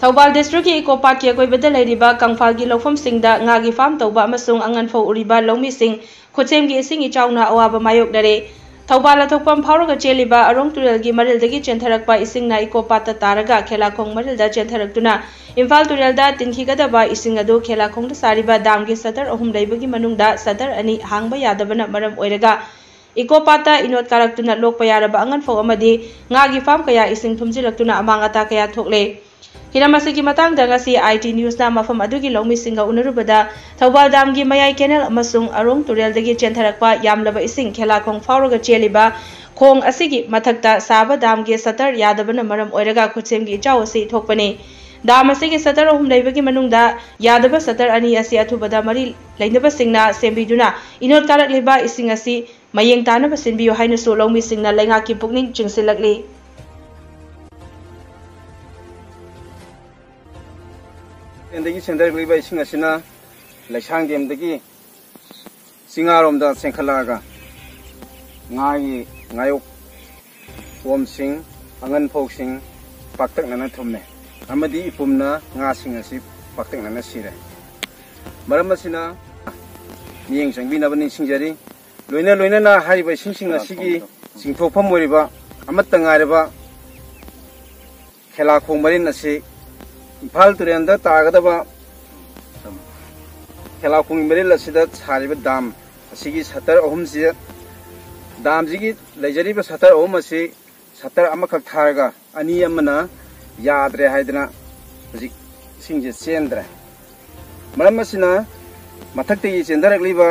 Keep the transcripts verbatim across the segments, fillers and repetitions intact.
ꯊꯧꯕꯥꯜ ꯗꯤꯁꯇ꯭ꯔꯤꯛꯀꯤ ꯏꯀꯣ ꯄꯥꯠꯀꯤ ꯑꯀꯣꯏꯕꯗ ꯂꯩꯔꯤꯕ ꯀꯪꯐꯥꯜꯒꯤ ꯂꯧꯐꯝꯁꯤꯡꯗ ꯉꯥꯒꯤ ꯐꯥꯔꯝ ꯇꯧꯕ ꯑꯃꯁꯨꯡ ꯑꯉꯟ ꯐꯧ ꯎꯔꯤꯕ ꯂꯧꯃꯤꯁꯤꯡ ꯈꯨꯠꯁꯦꯝꯒꯤ ꯏꯁꯤꯡ ꯏꯆꯥꯎꯅ ꯑꯋꯥꯕ ꯃꯥꯌꯣꯛꯅꯔꯦ꯫ ꯊꯧꯕꯥꯜ ꯑꯊꯣꯛꯄꯝ ꯐꯥꯎꯔꯒ ꯆꯦꯜꯂꯤꯕ ꯑꯔꯣꯡ ꯇꯨꯔꯦꯜꯒꯤ ꯃꯔꯤꯜꯗꯒꯤ ꯆꯦꯟꯊꯔꯛꯄ ꯏꯁꯤꯡꯅ ꯏꯀꯣ ꯄꯥꯠꯇ ꯇꯥꯔꯒ ꯈꯦꯂꯥꯈꯣꯡ ꯃꯔꯤꯜꯗ ꯆꯦꯟꯊꯔꯛꯇꯨꯅ ꯏꯝꯐꯥꯜ ꯇꯨꯔꯦꯜꯗ ꯇꯤꯟꯈꯤꯒꯗꯕ ꯏꯁꯤꯡ ꯑꯗꯨ ꯈꯦꯂꯥꯈꯣꯡꯗ ꯁꯥꯔꯤꯕ ꯗꯥꯝꯒꯤ ꯁꯇꯔ ꯑꯍꯨꯝ ꯂꯩꯕꯒꯤ ꯃꯅꯨꯡꯗ ꯁꯇꯔ ꯑꯅꯤ ꯍꯥꯡꯕ ꯌꯥꯗꯕꯅ ꯃꯔꯝ ꯑꯣꯏꯔꯒ ꯏꯀꯣ ꯄꯥꯠꯇ ꯏꯅꯣꯠ ꯀꯥꯔꯛꯇꯨꯅ ꯂꯣꯛꯄ ꯌꯥꯔꯕ ꯑꯉꯟ ꯐꯧ ꯑꯃꯗꯤ ꯉꯥꯒꯤ ꯐꯥꯔꯝ ꯀꯌꯥ ꯏꯁꯤꯡ ꯊꯨꯝꯖꯤꯜꯂꯛꯇꯨꯅ ꯑꯃꯥꯡ ꯑꯇꯥ ꯀꯌꯥ ꯊꯣꯛꯂꯦ꯫ ꯍꯤꯔꯝ ꯑꯁꯤꯒꯤ ꯃꯇꯥꯡꯗ ꯉꯁꯤ ꯑꯥꯏ ꯇꯤ ꯅ꯭ꯌꯨꯁꯅ ꯃꯐꯝ ꯑꯗꯨꯒꯤ ꯂꯧꯃꯤꯁꯤꯡꯒ ꯎꯅꯔꯨꯕꯗ ꯊꯧꯕꯥꯜ ꯗꯥꯝꯒꯤ ꯃꯌꯥꯏ ꯀꯦꯅꯦꯜ ꯑꯃꯁꯨꯡ ꯑꯔꯣꯡ ꯇꯨꯔꯦꯜꯗꯒꯤ ꯆꯦꯟꯊꯔꯛꯄ ꯌꯥꯝꯂꯕ ꯏꯁꯤꯡ ꯈꯦꯂꯥꯈꯣꯡ ꯐꯥꯎꯔꯒ ꯆꯦꯜꯂꯤꯕ ꯈꯣꯡ ꯑꯁꯤꯒꯤ ꯃꯊꯛꯇ ꯁꯥꯕ ꯗꯥꯝꯒꯤ ꯁꯇꯔ ꯌꯥꯗꯕꯅ ꯃꯔꯝ ꯑꯣꯏꯔꯒ ꯈꯨꯠꯁꯦꯝꯒꯤ ꯏꯆꯥꯎ ꯑꯁꯤ ꯊꯣꯛꯄꯅꯤ꯫ ꯗꯥꯝ ꯑꯁꯤꯒꯤ ꯁꯇꯔ ꯑꯍꯨꯝ ꯂꯩꯕꯒꯤ ꯃꯅꯨꯡꯗ ꯌꯥꯗꯕ ꯁꯇꯔ ꯑꯅꯤ ꯑꯁꯤ ꯑꯊꯨꯕꯗ ꯃꯔꯤ ꯂꯩꯅꯕꯁꯤꯡꯅ ꯁꯦꯝꯕꯤꯗꯨꯅ ꯏꯅꯣꯠ ꯀꯥꯔꯛꯂꯤꯕ ꯏꯁꯤꯡ ꯑꯁꯤ ꯃꯌꯦꯡ ꯇꯥꯅꯕ ꯁꯤꯟꯕꯤꯌꯨ ꯍꯥꯏꯅꯁꯨ ꯂꯧꯃꯤꯁꯤꯡꯅ ꯂꯩꯉꯥꯛꯀꯤ ꯄꯨꯛꯅꯤꯡ ꯆꯤꯡꯁꯤꯜꯂꯛꯂꯤ꯫ ꯆꯤꯡꯗꯒꯤ ꯆꯦꯟꯊꯔꯛꯂꯤꯕ ꯏꯁꯤꯡ ꯑꯁꯤꯅ ꯂꯩꯁꯥꯡꯊꯦꯝꯗꯒꯤ ꯆꯤꯡꯉꯥꯔꯣꯝꯗ ꯆꯦꯟꯈꯠꯂꯛꯑꯒ ꯉꯥꯒꯤ ꯉꯥꯌꯣꯛ ꯀꯣꯝꯁꯤꯡ, ꯑꯉꯟ ꯐꯧꯁꯤꯡ ꯄꯥꯛꯇꯛꯅꯅ ꯊꯨꯝꯃꯦ ꯑꯃꯗꯤ ꯏꯄꯨꯝꯅ ꯉꯥꯁꯤꯡ ꯑꯁꯤ ꯄꯥꯛꯇꯛꯅꯅ ꯁꯤꯔꯦ꯫ ꯃꯔꯝ ꯑꯁꯤꯅ ꯃꯤꯠꯌꯦꯡ ꯆꯪꯕꯤꯅꯕ ꯅꯤꯡꯁꯤꯡꯖꯔꯤ꯫ ꯂꯣꯏꯅ ꯂꯣꯏꯅꯅ ꯍꯥꯏꯔꯤꯕ ꯏꯁꯤꯡꯁꯤꯡ ꯑꯁꯤꯒꯤ ꯆꯤꯡꯊꯣꯛꯐꯝ ꯑꯣꯏꯔꯤꯕ ꯑꯃꯠꯇ ꯉꯥꯏꯔꯕ ꯈꯦꯂꯥꯈꯣꯡ ꯃꯔꯤꯜ ꯑꯁꯤ ꯏꯝꯐꯥꯜ ꯇꯨꯔꯦꯜꯗ ꯇꯥꯒꯗꯕ ꯈꯦꯂꯥꯈꯣꯡ ꯃꯔꯤꯜ ꯑꯁꯤꯗ ꯁꯥꯔꯤꯕ ꯗꯥꯝ ꯑꯁꯤꯒꯤ ꯁꯇꯔ ꯑꯍꯨꯝꯁꯤ, ꯗꯥꯝꯁꯤꯒꯤ ꯂꯩꯖꯔꯤꯕ ꯁꯇꯔ ꯑꯍꯨꯝ ꯑꯁꯤ ꯁꯇꯔ ꯑꯃꯈꯛ ꯊꯥꯔꯒ ꯑꯅꯤ ꯑꯃꯅ ꯌꯥꯗ꯭ꯔꯦ ꯍꯥꯏꯗꯅ ꯍꯧꯖꯤꯛ ꯏꯁꯤꯡꯁꯦ ꯆꯦꯟꯗ꯭ꯔꯦ꯫ ꯃꯔꯝ ꯑꯁꯤꯅ ꯃꯊꯛꯇꯒꯤ ꯆꯦꯟꯊꯔꯛꯂꯤꯕ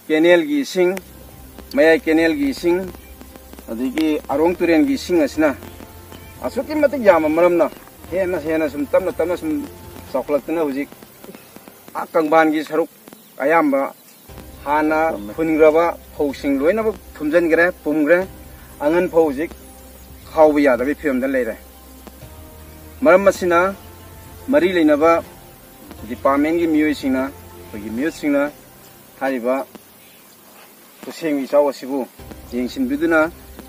ꯀꯦꯅꯦꯜꯒꯤ ꯏꯁꯤꯡ, ꯃꯌꯥꯏ ꯀꯦꯅꯦꯜꯒꯤ ꯏꯁꯤꯡ, ꯑꯗꯒꯤ ꯑꯔꯣꯡ ꯇꯨꯔꯦꯜꯒꯤ ꯏꯁꯤꯡ ꯑꯁꯤꯅ ꯑꯁꯨꯛꯀꯤ ꯃꯇꯤꯛ ꯌꯥꯝꯕ ꯃꯔꯝꯅ ꯍꯦꯟꯅ ꯍꯦꯟꯅ ꯁꯨꯝ ꯇꯞꯅ ꯇꯞꯅ ꯁꯨꯝ ꯆꯥꯎꯈꯠꯂꯛꯇꯨꯅ ꯍꯧꯖꯤꯛ ꯑꯥ ꯀꯪꯐꯥꯜꯒꯤ ꯁꯔꯨꯛ ꯑꯌꯥꯝꯕ ꯍꯥꯟꯅ ꯍꯨꯟꯈ꯭ꯔꯕ ꯐꯧꯁꯤꯡ ꯂꯣꯏꯅꯃꯛ ꯊꯨꯝꯖꯤꯟꯈ꯭ꯔꯦ, ꯄꯨꯝꯈ꯭ꯔꯦ꯫ ꯑꯉꯟ ꯐꯧ ꯍꯧꯖꯤꯛ ꯈꯥꯎꯕ ꯌꯥꯗꯕꯒꯤ ꯐꯤꯕꯝꯗ ꯂꯩꯔꯦ꯫ ꯃꯔꯝ ꯑꯁꯤꯅ ꯃꯔꯤ ꯂꯩꯅꯕ ꯗꯤꯄꯥꯔꯠꯃꯦꯟꯒꯤ ꯃꯤꯑꯣꯏꯁꯤꯡꯅ, ꯑꯩꯈꯣꯏꯒꯤ ꯃꯤꯍꯨꯠꯁꯤꯡꯅ ꯍꯥꯏꯔꯤꯕ ꯈꯨꯠꯁꯦꯝꯒꯤ ꯏꯆꯥꯎ ꯑꯁꯤꯕꯨ ꯌꯦꯡꯁꯤꯟꯕꯤꯗꯨꯅ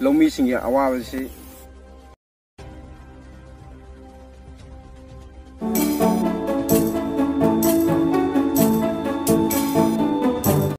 ꯂꯧꯃꯤꯁꯤꯡꯒꯤ ꯑꯋꯥꯕꯁꯤ